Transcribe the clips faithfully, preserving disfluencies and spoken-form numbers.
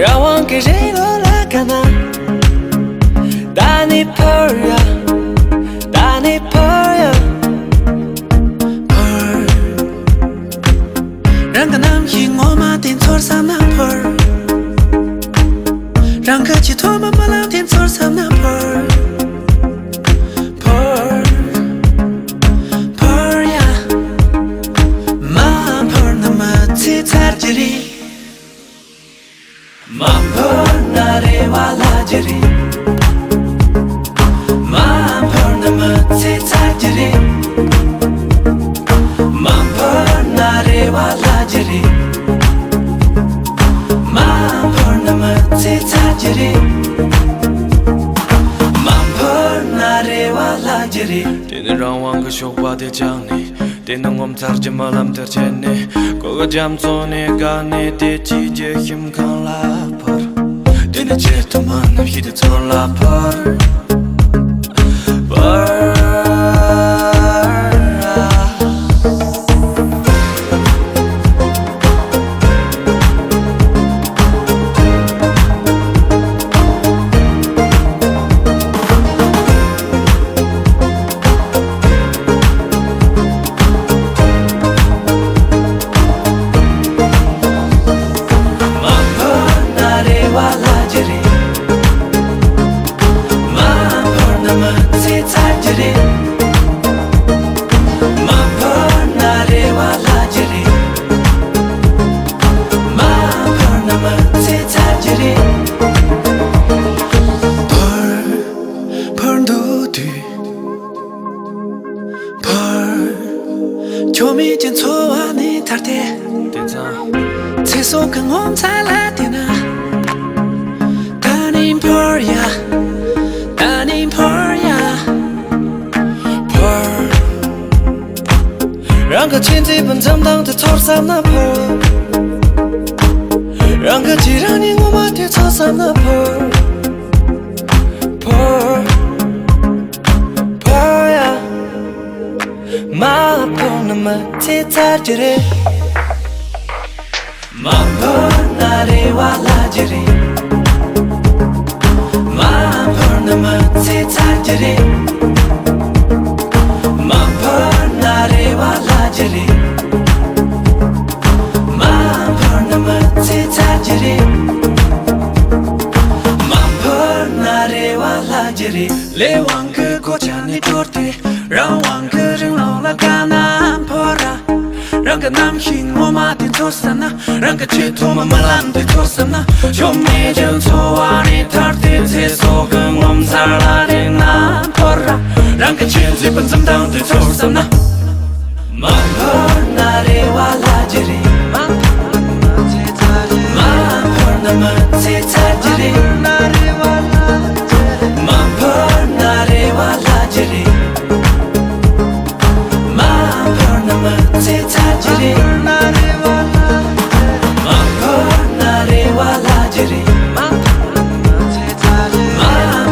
རང་དབང་གི་རི་ལོ་ལ་ག་ན། ད་ནི་འཕུར་ཡ། ད་ནི་འཕུར་ཡ། འཕུར། རང་གི་རྣམ་ཤེས་ངོ་མ་དེ་ཚོར་བསམ་ན་འཕུར། རང་གི་ཆེས་ཐོག་མ་རྨི་ལམ་དེ་ཚོར་བསམ་ན་འཕུར། འཕུར། འཕུར་ཡ། མ་འཕུར་ན་མི་ཚེ་ཚར་གྱི་རེད། མ་འཕུར་ན་རེ་བ་བརླག་གྱི་རེད། མ་འཕུར་ན་མི་ཚེ་ཚར་གྱི་རེད། མ་འཕུར་ན་རེ་བ་བརླག་གྱི་རེད། མ་འཕུར་ན་མི་ཚེ་ཚར་གྱི་རེད། མ་འཕུར་ན་རེ་བ་བརླག་གྱི་རེད། དེ་ནི་རང་དབང་གི་ཤོག་པ་དེ་བཅག་ནས། དེ་ནི་ངོ་མཚར་གྱི་རྨི་ལམ་དེར་ཆས་ནས། གོ་གི་རྒྱ་མཚོ་ནས་བཀག་ནས། དེ་ཅིའི་རྒྱུ་ཞིམ་གང་ལ་འཕུར། དེ་ནི་ཆེས་ཐོག་མ་རྣམ་ཤེས་དེ་ཚོར་ལ་འཕུར། འཕུར། མ་འཕུར་ན་རེ་བ་བརླག་གྱི་རེད། མ་འཕུར་ན་མི་ཚེ་ཚར་གྱི་རེད། མ་འཕུར་ན་རེ་བ་བརླག་གྱི་རེད། མ་འཕུར་ན་མི་ཚེ་ཚར་གྱི་རེད། འཕུར། འཕུར་འདུག་དུས། འཕུར། ཁྱོད་མེད་ཀྱི་འཚོ་བ་ནས་ཐར་ཏེ། དེང་སང་། ཚེ་སྲོག་གི་ངོ་མཚར་ལ་བལྟས་ན། ད་ནི་འཕུར་ཡ། ད་ནི་འཕུར་ཡ། འཕུར། རང་གི་ཆེས་མཛེས་པའི་འཛུམ་མདངས་དེ་ཚོར་བསམ་ན་འཕུར། རང་གི་རྗེས་རང་ཉིད་ངོ་མ་དེ་ཚོར་བསམ་ན་འཕུར། འཕུར། འཕུར་ཡ། མ་འཕུར་ན་མི་ཚེ་ཚར་གྱི་རེད། མ་འཕུར་ན་རེ་བ་བརླག་གྱི་རེད། མ་འཕུར་ན་མི་ཚེ་ཚར་གྱི་རེད། མ་འཕུར་ན་རེ་བ་བརླག་གྱི་རེད། མ་འཕུར་ན་མི་ཚེ་ཚར་གྱི་རེད། མ་འཕུར་ན་རེ་བ་བརླག་གྱི་རེད། ལས་དབང་གི་གོ་ཆ་ནས་དོར་ཏེ། རང་དབང་གི་རིང་ལུགས་ལ་དགའ་ན་འཕུར་ར། རང་གི་རྣམ་ཤེས་ངོ་མ་དེ་ཚོར་བསམ་ན། རང་གི་ཆེས་ཐོག་མ་རྨི་ལམ་དེ་ཚོར་བསམ་ན། ཆོ་མེད་ཀྱི་འཚོ་བ་ནས་ཐར་ཏེ། ཚེ་སྲོག་གི་ངོ་མཚར་ལ་རེག་ན་འཕུར་ར། རང་གི་ཆེས་མཛེས་པའི་འཛུམ་མདངས་དེ་ཚོར་བསམ་ན། མ་འཕུར་ན་རེ་བ་བརླག་གྱི་རེད། མ་འཕུར་ན་མི་ཚེ་ཚར་གྱི་རེད། མ་འཕུར་ན་རེ་བ་བརླག་གྱི་རེད། མ་འཕུར་ན་མི་ཚེ་ཚར་གྱི་རེད། མ་འཕུར་ན་རེ་བ་བརླག་གྱི་རེད། མ་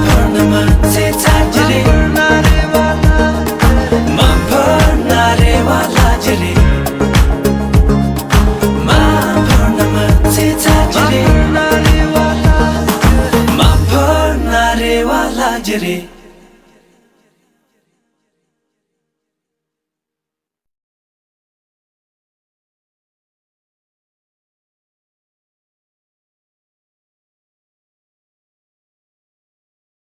འཕུར་ན་མི་ཚེ་ཚར་གྱི་རེད། མ་འཕུར་ན་རེ་བ་བརླག་གྱི་རེད། མ་འཕུར་ན་མི་ཚེ་ཚར་གྱི་རེད། མ་འཕུར་ན་རེ་བ་བརླག་གྱི་རེད།